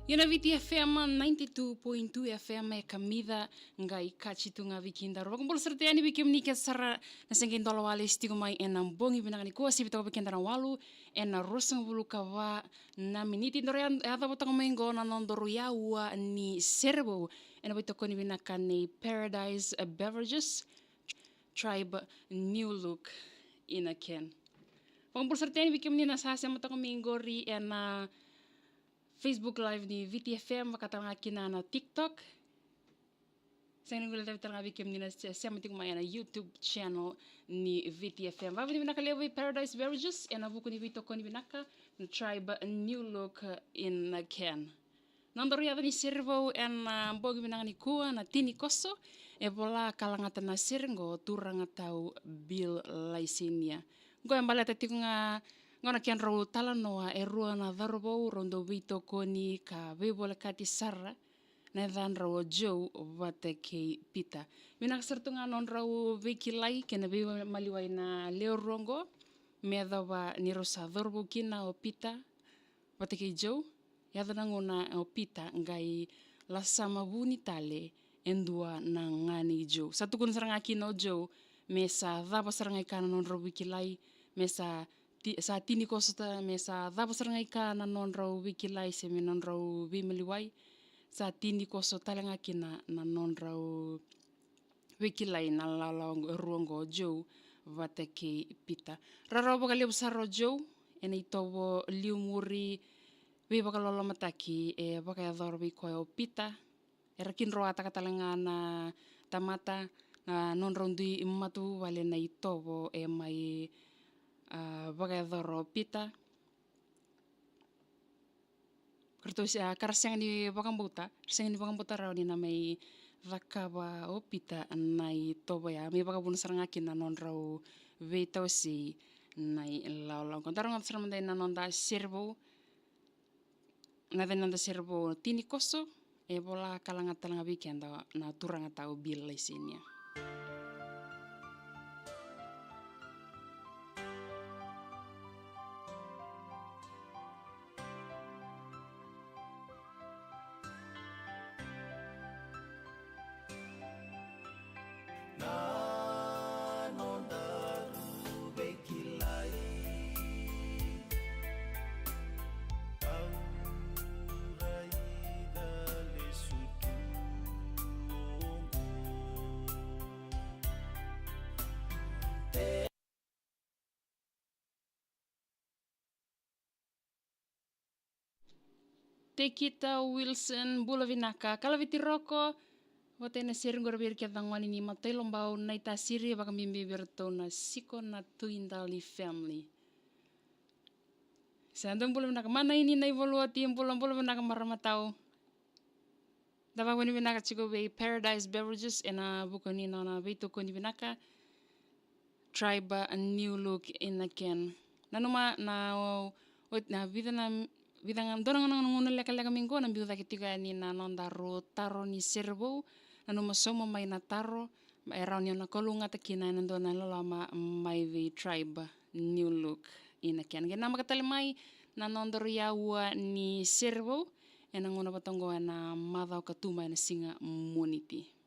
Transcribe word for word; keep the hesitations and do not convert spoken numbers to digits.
Io na Viti F M ninety-two point two F M e kamica qai kaci tu ga vei kedaru. Vakabula sara tu yani vei kemuni kece sara na se qai dola wale se tiko mai ena bogi vinaka nikua, sivi toka vei keda na walu ena ruasagavulu ka va na miniti. Daru ya, yacova toka mai qo na nodaru yaua ni sere vou ena veitokoni vinaka nei Paradise Beverages, Tribe New Look in a Can. Vakabula sara tu yani vei kemuni na sa sema toka mai qori ena Facebook Live ni Viti F M, vaka tale ga kina na TikTok. Sega ni guilecavi tale ga vei kemuni na se-, sema tiko mai ena YouTube channel ni Viti F M. Vakavinavinaka levu vei Paradise Beverages ena vuku ni veitokoni vinaka na Tribe New Look in a Can. Nodaru yaca ni sere vou ena bogi vinaka nikua na Tini Koso, e vola ka lagata na sere qo Turaga Tau Bill Laisenia. Qo e baleta tiko ga qo na kedrau talanoa e rua na cauravou rau dau veitokoni ka veivolekati sara, na yacadrau o Joe vata kei Peter. Vinaka sara tu ga nodrau veikilai kei na veimaliwai na lewe rua qo me yacova ni rau sa cauravou kina o Peter vata kei Joe. Yaco na gauna o Peter qai lasama vuni tale e dua na gane i Joe. Sa tukuna sara ga kina o Joe me sa cava sara ga i ka na nodrau veikilai, me sa ti-, sa tini koso ta, me sa cava sara ga i ka na nodrau veikilai se me nodrau veimaliwai. Sa tini koso tale ga kina na nodrau veikilai na lawalawa qo, rua qo, Joe vata kei Peter. Rarawa vakalevu sara o Joe ena itovo liumuri veivakalolomataki e vakayacora vei koya o Peter. Era kidroataka tale ga na tamata na nodrau dui matavuvale na itovo e mai, a, vakayacora o Peter. Ka ratou se-, a, ka ra sega ni vakabauta, ra sega ni vakabauta rawa ni na mai cakava o Peter na itovo ya, me vakavuna sara ga kina na nodrau veitawasei na ilawalawa. Qo da rogoca sara mada na noda sere vou, na noda sere vou Tini Koso, e vola ka lagata tale ga vei keda na Turaga Tau Bill Laisenia. Na nodaru veikilai au raica lesu tu oqo. Tekita Wilson, bula vinaka. Kalaviti Roko, vata ena sere qori vei ira kece na gone ni Matailobau, Naitasiri, vakabibi vei iratou na Siko na Tuidali family. Sa dou bula vinaka. Mana ini na iVoluati, bula, bula vinaka marama tau. Da vakavinavinaka tiko vei Paradise Beverages ena vuku ni nona veitokoni vinaka. Tribe, a new look in a can. Nanuma na, o, o, na vica na, vica ga, dua na gauna, gauna lekaleka mai qo na biu cake tiko yani na nodaru taro ni sere vou. Nanuma sauma mai na taro, e rawa ni o na kalougata kina ena dua na loloma mai vei Tribe, new look in a can. Qai namaka tale mai na nodaru yaua ni sere vou ena gauna vata oqo ena macawa ka tu mai na siga Moniti.